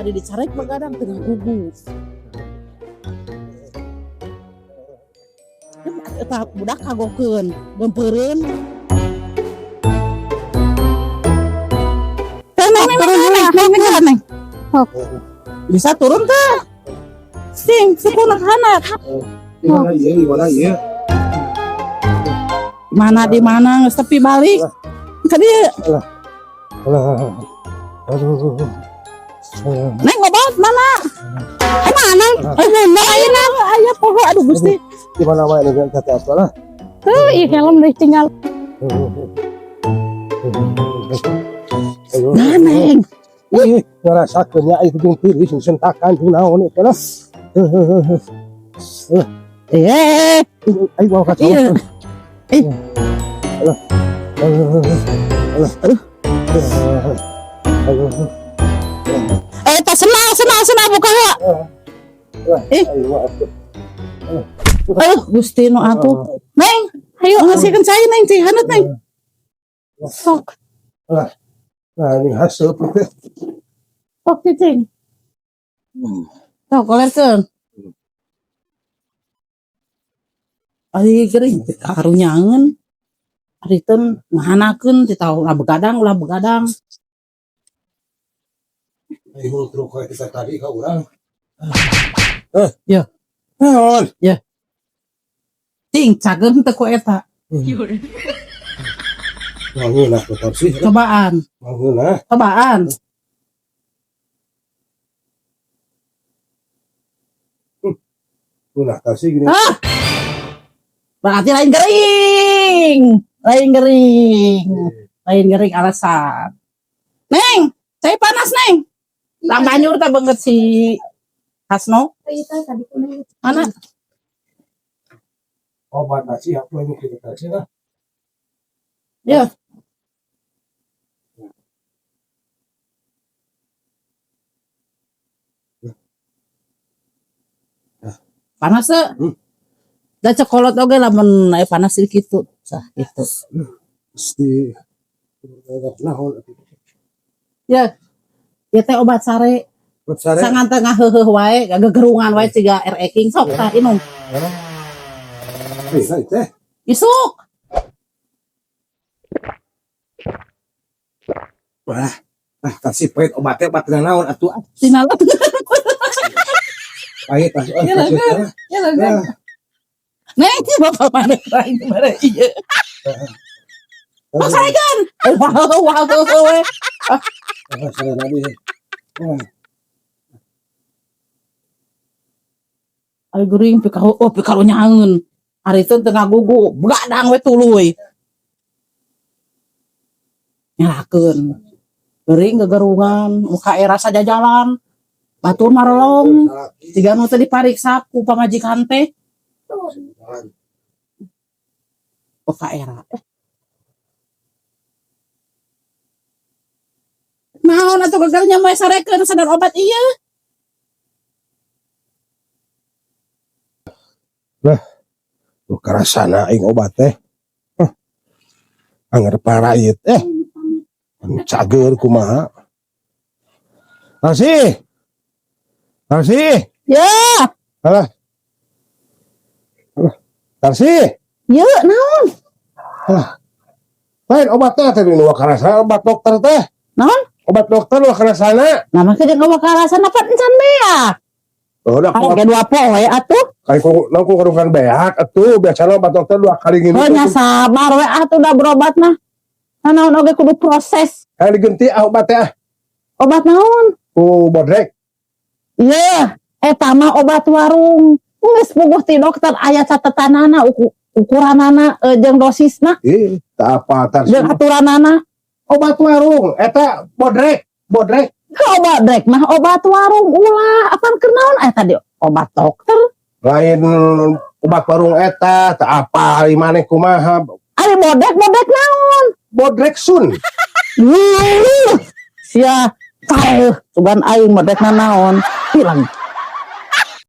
Tadi dicarek begadang teu ngagugu. Eta budak kagokeun, gempeureun. Teh, Neng, turun, Neng, Neng, Neng, Neng. Bisa turun teh? Sing, sukuna handap. Di mana ieu? Di mana ieu? Mana di mana geus tepi balik. Ka dieu. Alah. Aduh. Neng, obat mana? Eh, mana? Eh, mana ayeuna aya poho, aduh Gusti. Di mana wae nu kata apa lah? Tuh, ih, helm deh tinggal. Aduh. Nah, Neng. Ih, ngarasakeun nya itu jeung tiris sentakan ku naon eta lah. Eh, Ayo bawa ka iya. Eh, Alah. Alah. Aduh. Eh, tas senang, senang, senang buka ya. Eh. Ayo atuh. Aduh, Gusti nu atuh. Neng, ayo ngasihkeun cai, Neng, cai haneut, Neng. Sok, Nah, ini haseup teh. Sok cicing. Tuh, kolerkeun. Ari gering karunyangeun. Ari teu ngahanakeun ti tahu ulah begadang, ulah begadang. Ayo truk kayak kita tadi ka urang. Eh, ya. Naon? Ya. Ting cageun teu ku eta. Mangeunah tuh sih. Cobaan, Mangeunah. Cobaan. Ngeunah tah sih gini. Ah. Berarti lain gering. Lain gering. Lain gering alasan. Neng, cai panas, Neng. Lang banjur teh banget si Hasno. Mana? Obat nasi apa ini kita kasih lah. Ya. Panas teu? Hmm. Da cekolot oge lamun aya panas sih kitu. Sah gitu. Pasti naon? Ya. Ya teh obat sare. Obat sare. Sangan teh ngaheuheuh wae, gagegerungan wae siga RE King, sok tah inum. Eh, teh. Isuk. Wah, ah kasih pahit obatnya, obat naon atuh? Tinalat. Pahit atuh. Ya lah, kan. Ya lah, kan. Neng, bapak mana lain mana iya. Oh, saya kan. Wow, wow, wow. Ah, saya tadi. Ayo gering pika, oh pikarunyangeun. Ari teu teu ngagugu, begadang we tuluy. Nyalakeun. Gering gegerungan, muka era sajajalan. Batur marelong, siga nu teu dipariksa ku pamajikan teh. Oh, ka era. Eh. Naon atuh gagalnya moe sarekeun sadar obat ieu? Lah, tuh karasana aing obat teh. Huh. Anger parait eh. Cager kumaha. Tarsi. Tarsi. Ya. Alah. Alah. Tarsi. Ya, naon? Alah. Lain obat teh teh nu karasana obat dokter teh. Naon? Obat dokter nu karasana. Nah, maka jeung obat karasana pan encan beak. Oh, udah Kalau 2 poe atuh. Kayak ku ku kurungan beak atuh, biasanya obat dokter 2 kali nginum. Oh, nya sabar we atuh da berobat mah. Nah, naon oge kudu proses. Kayak digenti ah obat teh ah. Obat naon? Ku bodrek. Iya, eta mah obat warung. Geus puguh ti dokter aya catetanana, ukuranana jeung dosisna. Ih, tak apa tar. Jeung aturanana. Obat warung eta bodrek, bodrek. Obat brek mah obat warung ulah, apaan keur naon aya tadi obat dokter. Lain obat warung eta, tak apa ari maneh kumaha. Ari bodrek, bodrek naon? Bodrek sun. Wuh, sia caeuh sugan aing bodrek naon. Hilang.